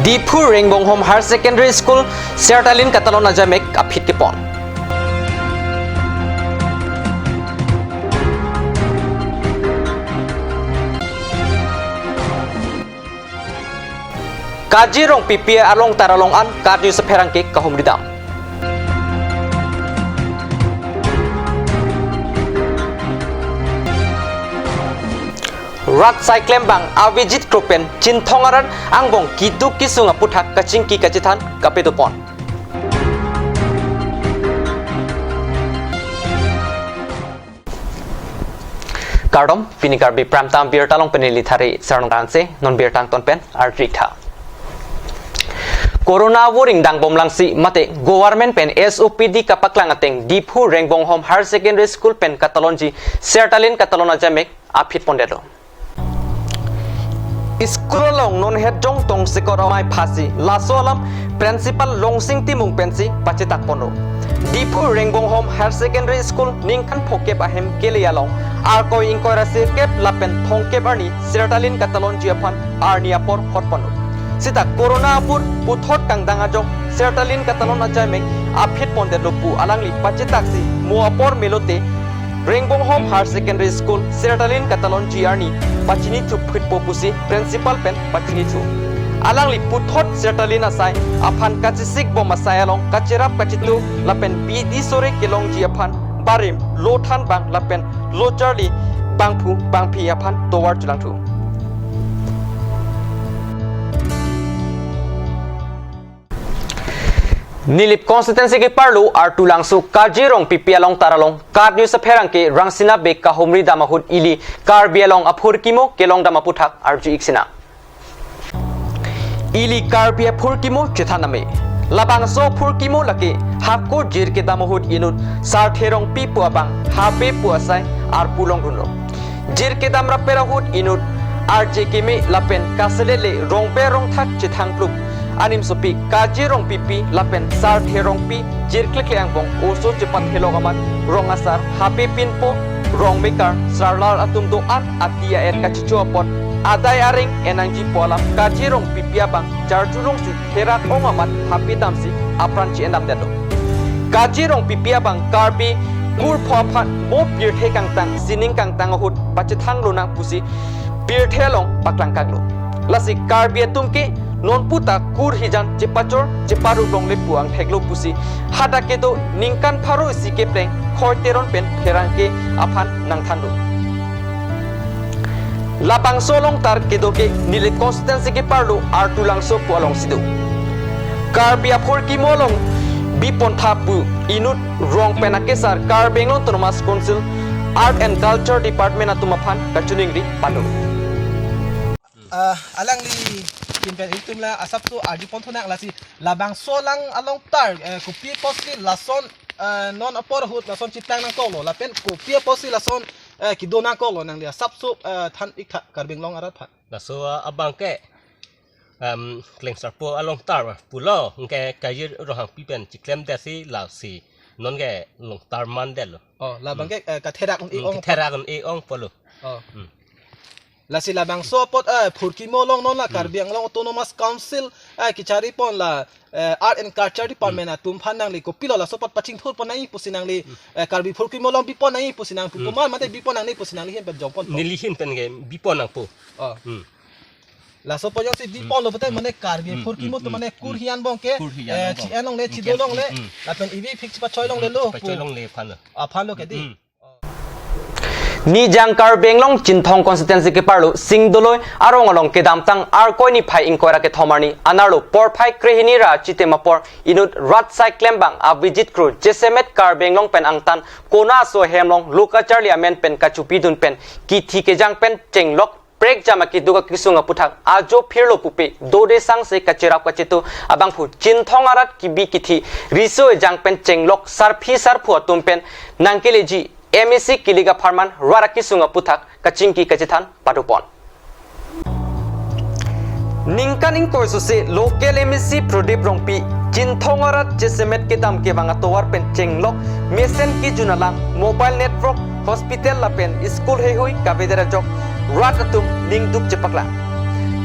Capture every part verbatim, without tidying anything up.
Diphu Rengbonghom Higher Secondary School, Sertalin katalon ajamek aphi kepon. Kajir Rongpipi alongtar along an KAT News apherangke kahumri dam. Rat saiklem bang Avijit Kro pen Chinthong arat angbong keduk kesung aputhak kachingki kachethan kapedopon. Kardom, pini Karbi Prime Time birta along pen neli Thari Sarang Danse, non birta angton pen arjik tha. Corona voring dangbom langsi mate government pen S O P D kapaklang ateng Diphu Rengbonghom Higher Secondary School pen katalonji Sertalin katalon ajamek aphi pondetlo. School along non het jong tongsekot amei phasi laso alam Principal Longsing Timung pensi pachetak ponlo. Diphu Rengbonghom Higher Secondary School ningkan phokep ahem kele along Arkoi ingkoi ra sirkep lapen thomkep arni Sertalin katalonji aphan arni apor hot ponlo. Sita Corona apor puthot kangdang ajok Sertalin katalon ajamek aphi pondetlo pu alangli pachetaksi mo apor melote Rengbonghom Higher Secondary School Sertalin katalonji arni pachinithu phitpo pusi Principal pen pachinithu. Alangli puthot Sertalin asai aphan kachesik bom asai along kacherap kachetu lapen bidi sore kelongji aphan barim lo than bang lapen lo charli bangphu bangphi aphan tovar chelangthu. Nilip constituency keparlo Artulangso Kajir Rongpipi alongtar along KAT News apherangke Rangsina Bey kahumri dam ahut ili Karbi along aphurkimo kelong dam aputhak arju-ik sinang. Ili Karbi aphurkimo chethan ame. Labangso aphurkimo lake hako jir kedam ahut inut Sarthe Rongpi pu abang habe pu asai arpu longdunlo. Jir kedam rapper ahut inut arje keme lapen kaselele rongbe rongthak chethangplup animsopi Kajir Rongpipi lapen Sarthe Rongpi jirklikle angbong oso chepathelok amat rong asar habe pinpo rong mekar sarlar atum do-an ati a-et kachicho apot adai areng enangjipo alam Kajir Rongpipi abang charjulongsi therak ong amat habe damsi apran che-endamdetlo. Kajir Rongpipi abang Karbi kurpho aphan mo pirthe kangtang sining kangtang ahut pachethang lonang pusi pirthe along paklangkaklo. Lasi Karbi atum ke nonpu ta kur hijan chepachor cheparup longle pu angtheklo pusi hadak kedo ningkan pharo isi kepleng Khoi Teron pen pherangke aphan nangthanlo. Labangso alongtar kedo ke Nilip constituency keparlo Artulangso pu alongsi do. Karbi aphurkimo along bipontha pu inut rong pen akesar Karbi Anglong Autonomous Council Art and Culture Department atum aphan kachiningri pado. Ah, alangli kin pen itum la asapso arju ponthonang lasi labangso alang alongtar, eh, kopi apotsi lason, eh, non apor ahut lason cheplang nangkoklo lapen kopi apotsi lason, eh, kedo nangkoklo nangli asapso, eh, than-ik tha Karbi Anglong arat aphan. Laso, ah, abang ke, em, klengsarpo alongtar pulo, anke Kajir Ronghangpi pen chiklemdetsi lasi non ke longtar mandetlo. Oh, labang ke, eh, katherak un-e ong. Katherak un-e ong pulo. Oh. Hmm. Lasi labangso apot, eh, phurkimo along non la Karbi Anglong Autonomous Council, eh, kecharipon la, eh, Art and Culture Department atum aphan nangli kopilo laso apot pachingthurpon nangji pusi nangli, eh, Karbi phurkimo along bipon nangji pusi nangpu komat mate bipon nangne pusi nangli ahin pen jongpon. Neli ahin pen ke bipon nangpo. Oh. Hmm. Laso apot jongsi biponlo pute mane Karbi phurkimo atum mane kur hijan angbong ke, kur hijan eh, angbong. Chi-en longle, chido longle, lapen ivi phik chepachoi longlelo pu. Pachoi longle aphanlo. Aphanlo ke dei. Hmm. Nijang Karbi Anglong Chinthong constituency keparlo Singdoloi arong along kedamtang Arkoi niphai ingkoi ra kethom arni anerlo porphai krehini ra chitim apor inut rat saiklem bang Avijit Kro jasemet Karbi Anglong pen angtan kona aso ahem along lo kacharli amen pen kachopidun pen kithi kejang pen chenglok prekjam akeduk akesung aputhak ajo phirlo pupe dode sangse kacherap kachetu abangphu Chinthong arat kebi kithi riso ejang pen chenglok sarpi sarpo atum pen nangkeleji M A C kilik apharman rat akesung aputhak kachingki kachethan padopon. Ningkan ingkoi sose local M A C Prodip Rongpi Chinthong arat jasemet kedam kevang atovar pen chenglok mesen kejun alam mobile network hospital lapen school heihui kavedet ajok rat atum ningduk chepaklang.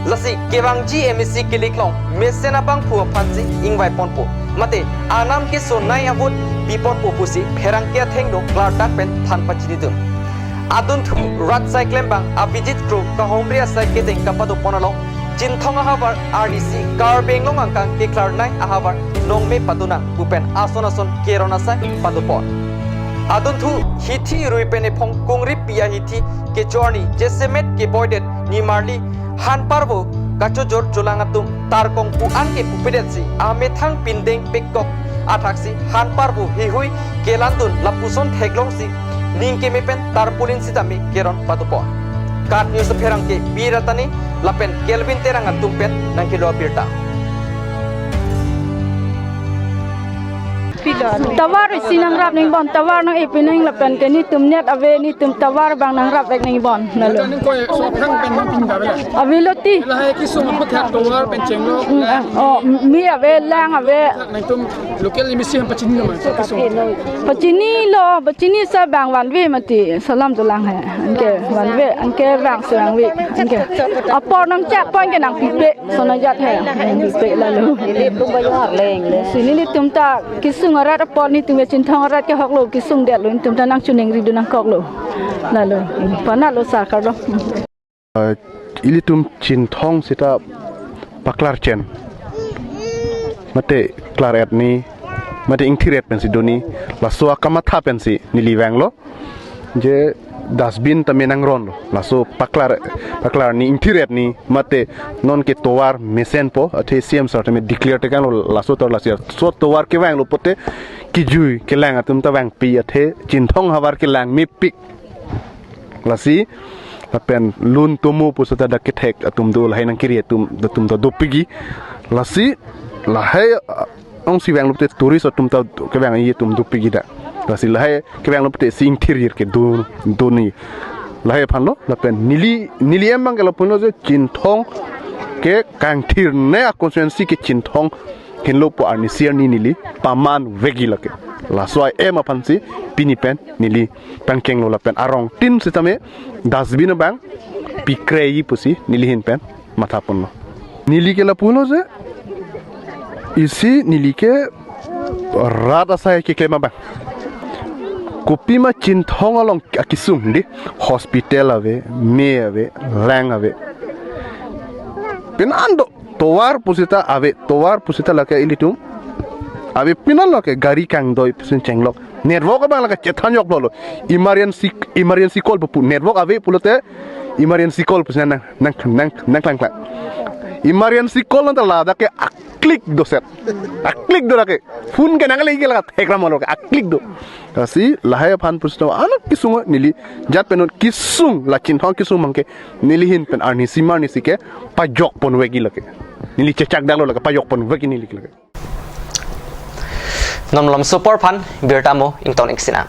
Lasi kevangji M A C kiliklong mesen abangphu aphansi ingvai ponpo. Mate anam kesonei a-vote pi ponpo pusi pherangke athengno klardak pen than pachinidun. Adunthu rat asai klembang Abhijit Kro kahomri asai kedeng kapado pon along Chinthong ahavar arnisi Karbi Anglong angkang keklarnei ahavar nongme padonang pu pen ason ason keron asai pado pon. Adunthu hithi rui pen ephong kungri pi ahithi kechorni jasemet keboidet nimarli han parvo kachojor cholang atum tarkong pu-an ke pupedetsi amethang pindeng pekok athaksi han parvo hihui kelandun lapuson theklongsi ning keme pen tarpolin sitame keron pado pon. KAT News pherangke Biratani lapen Kelvin Terang atum pen nangkelo abirta. Tovar isi nangrap nangji bon, tovar nang-e pi nang lapen ke netum net ave, netum tovar abang nangrap vek nangji bon. Lalo. Netum koi so aphrang pen nangpinda bela. Avelo ti. Lahai kesung aphuthak tovar pen chenglo. Mm, ah, oh, mi ave, lang ave. Netum local M A C aphan pachini lo ma, so kesung. Pachinilo, pachini sa bang vanve mati, salam dolang he. Anke vanve, anke vang serang ve. Anke apor nangchak pon ke nangpipe. Sona jat he. Pe lalo. Nelitum ba yo arleng le. Si nelitum ta kesung arat apor netum Chinthong arat kehoklo, kesung detlo, netum ta nangchoningridun nangkoklo. Lalo. Panalo sa karlo. Eh, ilitum Chinthong seta paklar chen. Mate klar-et ni, mate ingthir-et pensi doni, laso akamatha pensi neli vanglo. Je dustbin tame nangronlo. Laso paklar, paklar ni ingthir-et ni mate non ke tovar mesenpo, athe C M sir tame declare tekanglo laso tovar lasi. So tovar kevanglo pote kejui kelang atum ta vangpi athe Chinthong ahavar kelang mepik. Lasi lapen lun tomo puseta dak kethek atum do lahai nangkiri atum, atum ta dopikji. Lasi lahai, ah, ongsi vanglo pote tourist atum ta kevangji atum dopikji dak. Lasi lahai kevanglo pote si ingthir-ir ke do, doni. Lahai aphanlo lapen neli, neli em abang ke lapulo je Chinthong ke kangthirnei a-constituency ke Chinthong henlo pu arnisi arni neli paman vekji lake. Laso a-em aphansi pini pen neli pangchenglo lapen arongtin sitame dustbin abang pikreji pusi neli ahin pen matha ponlo. Neli ke lapulo je isi neli ke rat asai keklem abang. Kopima Chinthong along akesung di hospital ave, me ave, lang ave. Pinan do tovar puseta ave, tovar puseta lake ilitum ave, pinan lake gari kangdoi pusi chenglok. Network abang lake chethan joklo. Emergency, emergency call pupu. Network ave pulote emergency call pusi nang, nang, nang, nangklangklang. Emergency call nang ta ladak ke aklik do set. Aklik do lake. Phone ke nangle ke lake thekramlo ke aklik do. Lasi lahai aphan puseta anak kesung neli jat pen non kesung la Chinthong kesung abang ke neli ahin pen arnisi ma arnisi ke pajok pon vekji lake. Neli chechak daklo lake pajok pon vekji neli lake. Non malomso apor aphan birta mo ington-ik sinang.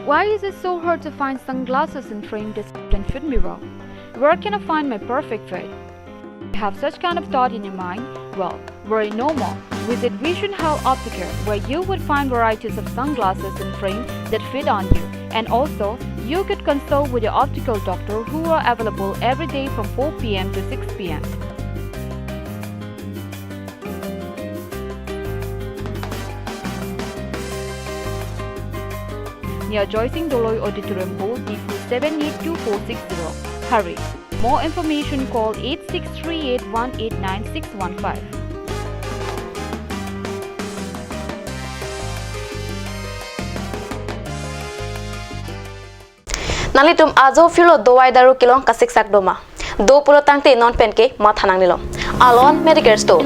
Why is it so hard to find sunglasses and frame that fit me well? Where can I find my perfect fit? You have such kind of thought in your mind? Well, worry no more. Visit Vision Health Opticare, where you would find varieties of sunglasses and frame that fit on you. And also, you could consult with your optical doctor who are available every day from four p m to six p m. Near Joysing Doloi Auditorium, Board, Diphu seven eight two four six zero. Hurry! More information, call eight six three eight one eight nine six one five. Nanglitum ajo phirlo dovai daru kelong kasiksak doma. Do pulo tangte non pen ke matha nangnelo. Alon Medicare Store.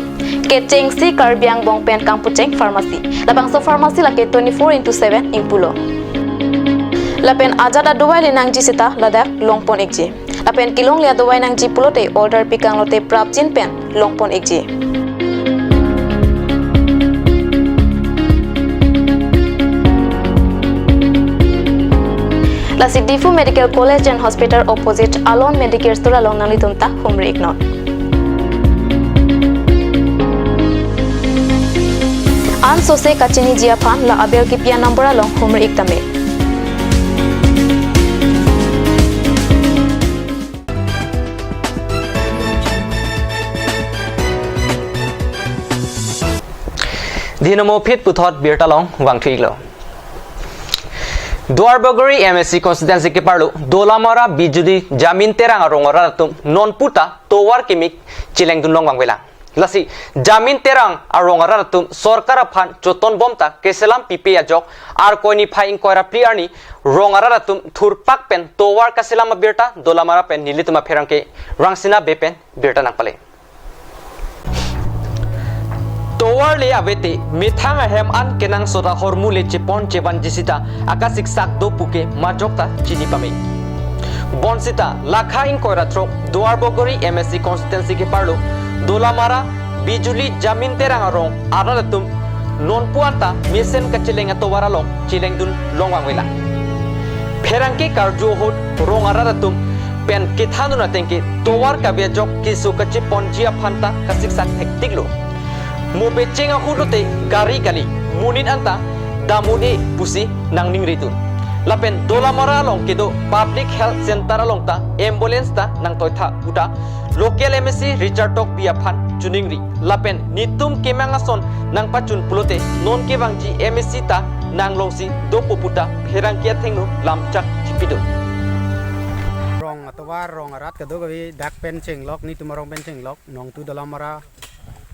Kechengsi Karbi angbong pen kangpucheng pharmacy. Labangso pharmacy lake twenty-four into seven ingpulo. Lapen ajat adovai le nangji seta ladak longpon-ikji. Lapen kelongle adovai nangji pulote order pikanglote prapjin pen longpon-ikji. Lasi Diphu Medical College and Hospital opposite Alon Medicare Store along nanglitum ta humri-iknon. Ansose kachiniji aphan la abel kipi a-number along humri-ik tame. Dhinamo phit puthot birta along vangthuilo. Duarbagori M A C constituency keparlo Dolamara Bijuli Jamin Terang arong arat atum non puta tovar kimi chelengdun long vangvelang. Lasi Jamin Terang arong arat atum sorkar aphan choton bom ta keselam pipe ajok Arkoi niphai ingkoi ra phli arni rong arat atum thurpak pen tovar kaselam abirta Dolamara pen nelitum apherangke Rangsina Bey pen birta nangpale. Tovar le avete methang ahem an kenangsot ahormu le chepon chevanji sita akasiksak do puke majok ta chini pame. Bonsita lakha ingkoi ra throk Duarbagori M A C constituency keparlo Dolamara Bijuli Jamin Terang arong arat atum non pu anta mesen kacheleng atovar along chelengdun long vangvelang. Pherangke karju ahut rong arat atum pen kethandun atengke tovar kave ajok keso kacheponji aphan ta kasiksak thektiklo. Mo becheng ahut lote gari kali, monit anta dam un-e pusi nangningridun. Lapen Dolamara along kedo Public Health Center along ta ambulance ta nangtoitha puta local M A C Richard Tokbi aphan choningri. Lapen netum kemang ason nangpachun pulote non kevangji M A C ta nanglongsi dopo puta pherangke athengno lamchak chipidun. Rong atovar, rong arat kadokave dak pen chenglok, netum arong pen chenglok, nongtu Dolamara,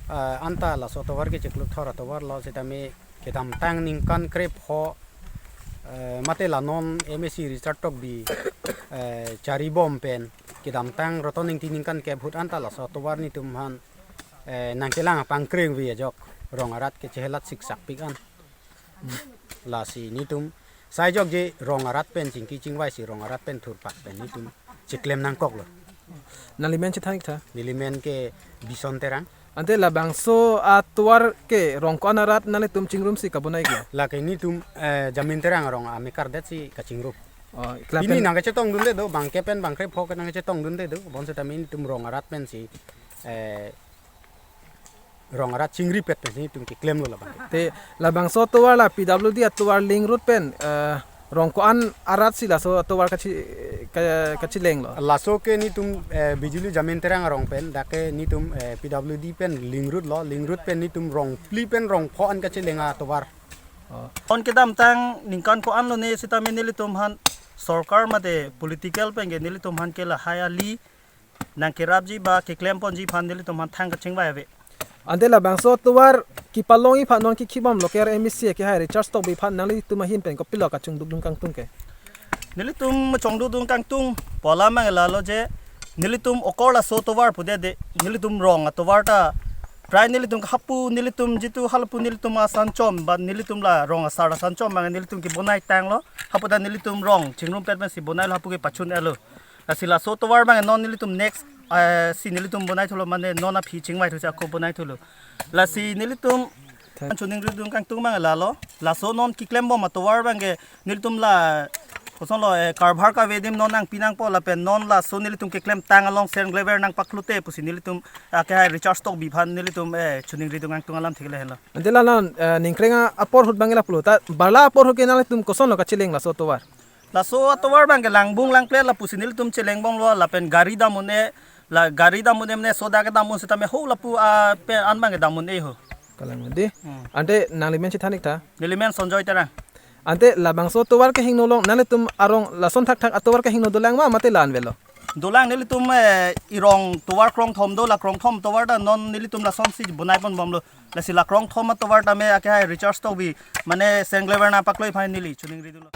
eh, anta laso atovar ke chiklup thor atovar lo sitame kedamtang ningkan krepho, eh, mate la non M A C Richard Tokbi, eh, chari bom pen kedamtang Roton Ingti ningkan kep ahut anta laso atovar netum aphan, eh, nangkelang apangkreng ave ajok rong arat ke chehelat siksak pik an. Lasi netum sai jokje rong arat pen chingki chingvaisi rong arat pen thurpak pen netum chiklem nangkoklo. Nangli men chethan ik tha? Neli men ke Bison Terang. Ante labangso atovar ke rong ko-an arat nanglitum chingrumsi kabonai iklo? Lake netum, eh, Jamin Terang arong amekar detsi kachingrum. Oh, ikla pini pen nangkachetongdunde do, bangke pen bangkrepho ke nangkachetongdunde do, bonsitame netum rong arat pensi, eh, rong arat chingripet pensi netum keklemlo labang. Te labangso atovar la P W D atovar link road pen, eh, rong ko-an arat si laso atovar kachi, ka, kachelenglo? Laso ke netum, eh, Bijuli Jamin Terang arong pen, dak ke netum, eh, P W D pen link road lo, link road pen netum rong phli pen rong pho an kacheleng atovar. Oh. Non kedamtang ningkan ko-an lone sitame nelitum aphan sorkar mate political pen ke nelitum aphan ke lahai ali nangkerapji ba keklemponji aphan nelitum aphan thang kachingvai ave. Ante labangso atovar kepalongji aphan non kikhibom local M A C akehai Richard Tokbi aphan nanglitum ahin pen kopilo kachongdukdun kangtung ke? Nelitum chongdukdun kangtung pu alam abang lalo je nelitum okor laso atovar pudede, nelitum rong atovar ta prai nelitum hapu nelitum jitu halapu nelitum asan chom ba nelitum la rong asar asan chom abang nelitum kebonai tanglo, hapu ta nelitum rong chingrumpet pensi bonailo, hapu ke pachun-elo. Lasi laso atovar abang non nelitum next, eh, si nelitum bonaithulo mane non aphi chingvaithu si ako bonaithulo. Lasi nelitum choningridun kangtung abang lalo. Laso non keklembom atovar abang ke nelitum la kosonlo, eh, karbhar kave adim non nangpi nangpo lapen non laso nelitum keklem tang along senglever nangpaklute pusi nelitum akehai Richard Tokbi aphan nelitum, eh, choningridun kangtung alam thik le henlo. Ante la non, eh, ningkreng apor ahut abang la pulo ta, barla apor ahut ke nanglitum kosonlo kacheleng laso atovar? Laso atovar abang ke langbung langkle lapusi nelitum chelengbomlo lapen gari dam un-e, la gari dam un-e mane soda kedam un sitame ho lapu ape an abang ke dam un-e ho. Kalang mandi. Hmm. Ante nangli men chethan ik tha? Neli men Sonjoy Terang. Ante labangso atovar kehingno along nanglitum arong lason thakthak atovar kehingno dolang ma mate la-an avelo? Dolang nelitum, eh, irong tovar krongthom do, la krongthom tovar ta non nelitum lasonsi bonaiponbomlo. Lasi la krongthom atovar tame akehai Richard Tokbi mane senglever nangpakloi aphan neli choningridunlo.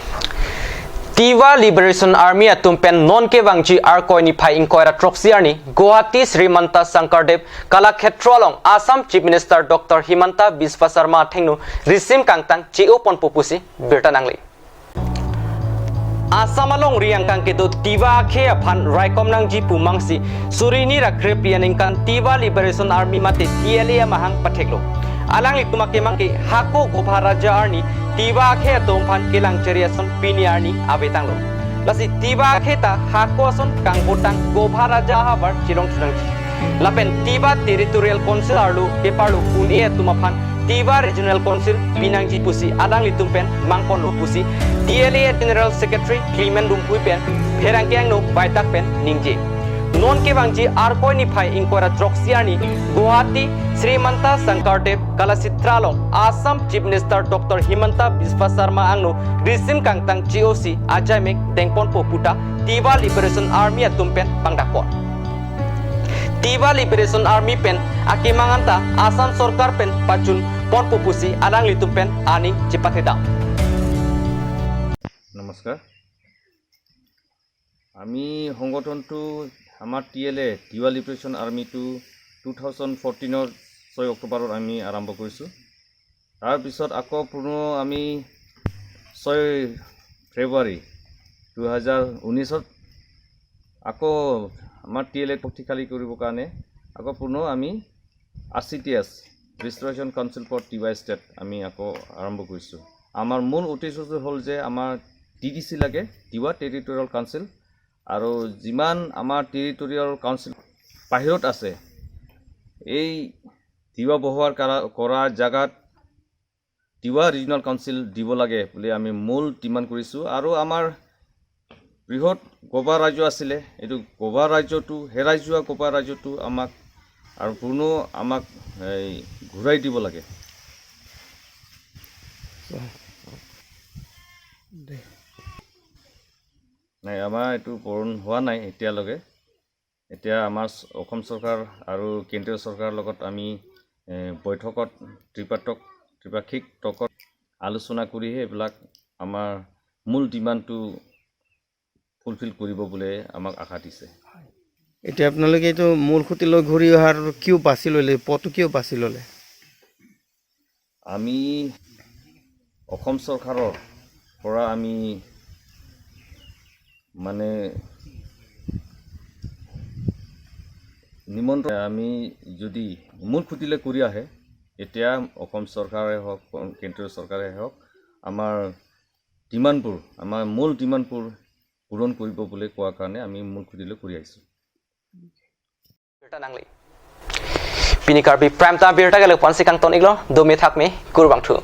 Tiwa Liberation Army atum pen non kevangji Arkoi niphai ingkoi ra throksi arni Guwahati Sri Manta Sankardev Kalakhetro along Assam Chief Minister Doctor Himanta Biswa Sarma athengno risim kangtang che-oponpo pusi birta nangle. Assam alongri angkang kedo Tiwa akhei aphan raikom nangji pu mangsi suri hini ra krephli aningkan Tiwa Liberation Army mate T L A amahang patheklo. Alanglitum akemang ke hako Gobha Raja arni Tiwa akhei atum aphan kelang cheri ason pini arni avetanglo. Lasi Tiwa akhei ta hako ason kangbotang Gobha Raja ahavar chelong thunangji. Lapen Tiwa Territorial Council arlo keparlo un-e atum aphan Tiwa Regional Council pinangji pusi alanglitum pen mangponlo pusi T L A General Secretary Clement Rumphui pen pherangke angno baitak pen ningje. Non kevangji Arkoi niphai ingkoi ra throksi arni Guwahati Srimanta Shankardev Kalakshetra along Assam Chief Minister Doctor Himanta Biswa Sarma angno risim kangtang G O C ajaimek dengponpo puta Tiwa Liberation Army atum pen pangdakpon. Tiwa Liberation Army pen akemang anta Assam Sorkar pen pachunponpo pusi alanglitum pen aning chepathedam. নমস্কাৰ। আমি সংগঠনটো, আমাৰ টি এল এ, টিৱা লিবাৰেশ্যন আৰ্মিটো two thousand ফৰ্টিনৰ ছয় অক্টোবৰত আমি আৰম্ভ কৰিছোঁ। তাৰপিছত আকৌ পুনৰ আমি ছয় ফেব্ৰুৱাৰী দুহেজাৰ ঊনৈছত আকৌ আমাৰ টি এল এ শক্তিশালী কৰিবৰ কাৰণে আকৌ পুনৰ আমি আৰ চি টি এছ, ৰিষ্টৰেশ্যন কাউন্সিল ফৰ টিৱা ষ্টেট, আমি আকৌ আৰম্ভ কৰিছোঁ। আমাৰ মূল উদ্দেশ্যটো হ'ল যে আমাৰ টি টি চি লাগে, টিৱা টেৰিটৰিয়েল কাউন্সিল, আৰু যিমান আমাৰ টেৰিটৰিয়েল কাউন্সিল বাহিৰত আছে, এই টিৱা বহোৱাৰ কৰা, কৰা জাগাত টিৱা ৰিজনেল কাউন্সিল দিব লাগে বুলি আমি মূল ডিমাণ্ড কৰিছোঁ। আৰু আমাৰ বৃহৎ গোৱা ৰাজ্য আছিলে, এইটো গোৱা ৰাজ্যটো, হেৰাই যোৱা গোৱা ৰাজ্যটো আমাক আৰু পুনৰ আমাক এই ঘূৰাই দিব লাগে। নাই, আমাৰ এইটো পূৰণ হোৱা নাই এতিয়ালৈকে। এতিয়া আমাৰ চ-, অসম চৰকাৰ আৰু কেন্দ্ৰীয় চৰকাৰৰ লগত আমি এ, বৈঠকত ত্ৰিপাতক ত্ৰিপাক্ষিক তৰ্কত আলোচনা কৰিহে এইবিলাক আমাৰ মূল ডিমাণ্ডটো ফুলফিল কৰিব বুলি আমাক আশা দিছে। এতিয়া আপোনালোকে এইটো মূল সুঁতিলৈ ঘূৰি অহাৰ কিয় বাছি ল'লে, পথটো কিয় বাছি ল'লে? আমি অসম চৰকাৰৰ পৰা আমি মানে নিমন্ত্ৰণ, আমি যদি মূল সুঁতিলৈ ঘূৰি আহে, এতিয়া অসম চৰকাৰে হওক, কেন্দ্ৰীয় চৰকাৰে হওক, আমাৰ ডিমাণ্ডবোৰ, আমাৰ মূল ডিমাণ্ডবোৰ পূৰণ কৰিব বুলি কোৱাৰ কাৰণে আমি মূল সুঁতিলৈ ঘূৰি আহিছোঁ। Birta nangle. Pini Karbi Prime Time birta ke lapu-an si kangton iklo, dome thakme, kurvangthu.